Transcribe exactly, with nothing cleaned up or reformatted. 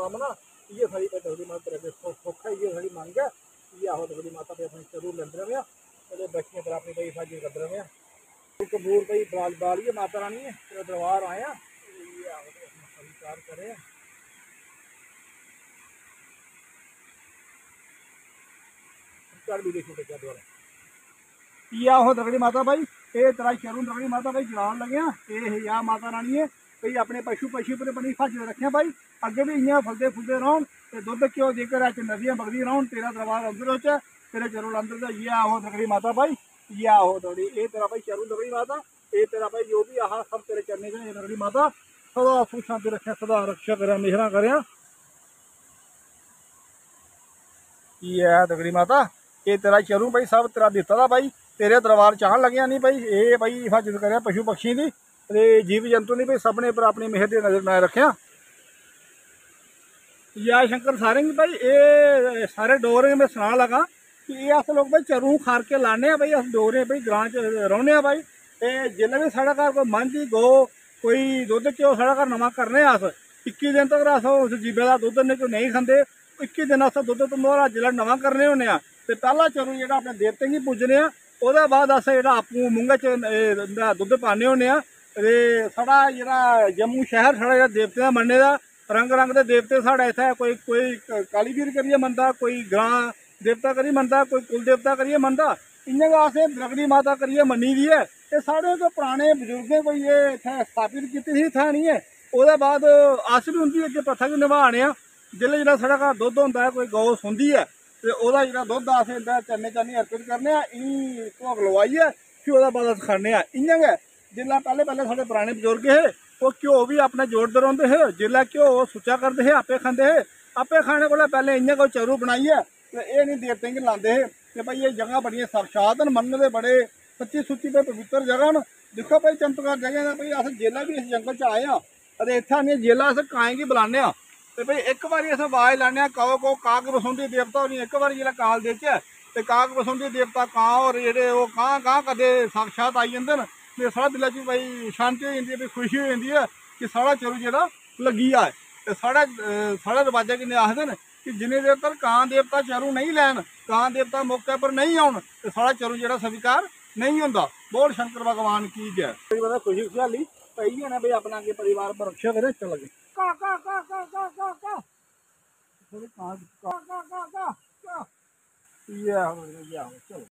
कम्म ना, इ'यै साढ़ी भाई दगड़ी माता तेरे अग्गें सौ-, सौखा, इ'यै साढ़ी मंग ऐ। इ'यै आहो दगड़ी माता भाई, अपने चरू लंदे रवें, ते बच्चियां पर अपनी भाई हिफाजत करदे रवें। इक बूर भाई बाल-, बालियै माता रानी ऐ, तेरे दरबार आए आं। इ'यै आहो ते अपना स्वीकार करें। कर भी देखो क्या द्वारा। इ'यै आहो दगड़ी माता भाई, एह् तेरा चरू दगड़ी माता भाई जलान लगे आं। एह् हे या माता रानी ऐ, भाई अपने पशु पक्षी पर अपनी हिफाजत रखें भाई। अग्गें भी इ'यां फलदे फुलदे रौह्न ते दुद्ध घ्यो दी घरै च नदियां बगदी रौह्न। तेरा दरबार अंदर होचै, तेरे चरू अंदर दा इ'यै आहो दगड़ी माता भाई, इ'यै आहो दगड़ी। एह् तेरा भाई चरू दगड़ी माता, एह् तेरा भाई जो भी आहा सब तेरे चरणें च ऐ दगड़ी माता। सदा सुख शांति रखें, सदा रक्षा करें, मेहरां करें। एह् ऐ दगड़ी माता, एह् तेरा चरू भाई सब तेरा दित्ता दा भाई, तेरे दरबार च आन लगे आं नी भाई, एह् भाई हिफाजत करें पशु पक्षियें दी ते जीव जंतु दी भाई, सभनें पर अपनी मेहर दी नजर बनाए रखें। जय शंकर सारें गी भाई। एह् सारे डोगरें गी में सनान लगा कि एह् अस लोक भाई चरू खारके लाने आं भाई, अस डोगरे भाई ग्रां च रौह्ने आं भाई। ते जिसलै बी साढ़े घर कोई मंझ दी गौ, कोई दुद्ध घ्यो साढ़े घर नमां करने आं अस, इक्की दिन तगर अस उस जीबै दा दुद्ध ने-, नेईं खंदे। इक्की दिन अस दुद्ध तंदोरा जिसलै नमां करने होन्ने आं ते पैह्ला चरू जेह्ड़ा अपने देवतें गी पूजने आं, ओह्दे बाद अस जेह्ड़ा आपूं मुंहै च एह् इं'दा दुद्ध पान्ने होन्ने आं। ते साढ़ा जेह्ड़ा जम्मू शैह्र, साढ़ा जेह्ड़ा देवतें दा मन्ने दा, रंग रंग दे देवते साढ़े इत्थै, कोई, कोई क-, कालीवीर करियै मनदा, कोई ग्रां देवता करियै मनदा, कोई कुल देवता करियै मनदा। इ'यां गै असें द्रगड़ी माता करियै मन्नी दी ऐ। ते साढ़े कोई पराने बजुर्गें कोई एह् इत्थै स्थापत कीती ही, इत्थै आनियै। ओह्दे बाद अस बी उं'दी अग्गें प्रथा गी नभा ने आं। जेल्लै, जेल्लै साढ़े घर दुद्ध होंदा ऐ, कोई गौ सूंदी ऐ, ते ओह्दा जेह्ड़ा दुद्ध अस इं'दे चरणें च आनियै अर्पित करने आं, इ'नेंगी भोग लोआइयै फ्ही ओह्दे बाद अस खन्ने आं। इ'यां गै जिसलै पैह्लें, पैह्लें साढ़े पराने बजुर्ग हे, ओह् घ्यो बी अपने जोड़दे रौंह्दे हे। जिसलै घ्यो ओह् सुच्चा करदे हे, आपे खंदे हे। आपे खाने कोला पैह्लें इ'यां कोई चरू बनाइयै ते एह् इ'नें देवतें गी लांदे हे कि भाई, एह् जगह बड़ियां साक्षात न, मन्ने दे बड़े सच्ची सुच्ची ते पवित्र जगह न। दिक्खो भाई, चमत्कार जगह न भाई। अस जिसलै बी इस जंगल च आए आं ते इत्थै आनियै जिसलै अस काएं गी बलाने आं ते भाई, इक बारी अस अवाज लाने आं, "काओ, काओ", काग बसोंदी देवता होनी, इक बारी जिसलै काल देचै ते काग बसोंदी देवता, कां होर जेह्ड़े, ओह् कां कां करदे साक्षात आई जंदे न। ते साढ़े दिलै च भाई शांति होई जंदी ऐ, भाई खुशी होई जंदी ऐ कि साढ़ा चरू जेह्ड़ा लग्गी जाए। ते साढ़े, अ, साढ़े रवाजै कन्नै आखदे न कि जिन्ने देर तक कां देवता चरू नेईं लैन, कां देवता मौके पर नेईं औन, ते साढ़ा चरू जेह्ड़ा स्वीकार नेईं होंदा। बोल शंकर भगवान की जय। बड़ी बड़ी खुशी खुशहाली, ते इ'यै ना भाई, अपना अग्गें परिवार पर रक्षा करें, चल अग्गें। का, का, का, का। थोड़ी कां, का, का, का, का, का। इ'यै आहो, इ'यै आहो, चलो।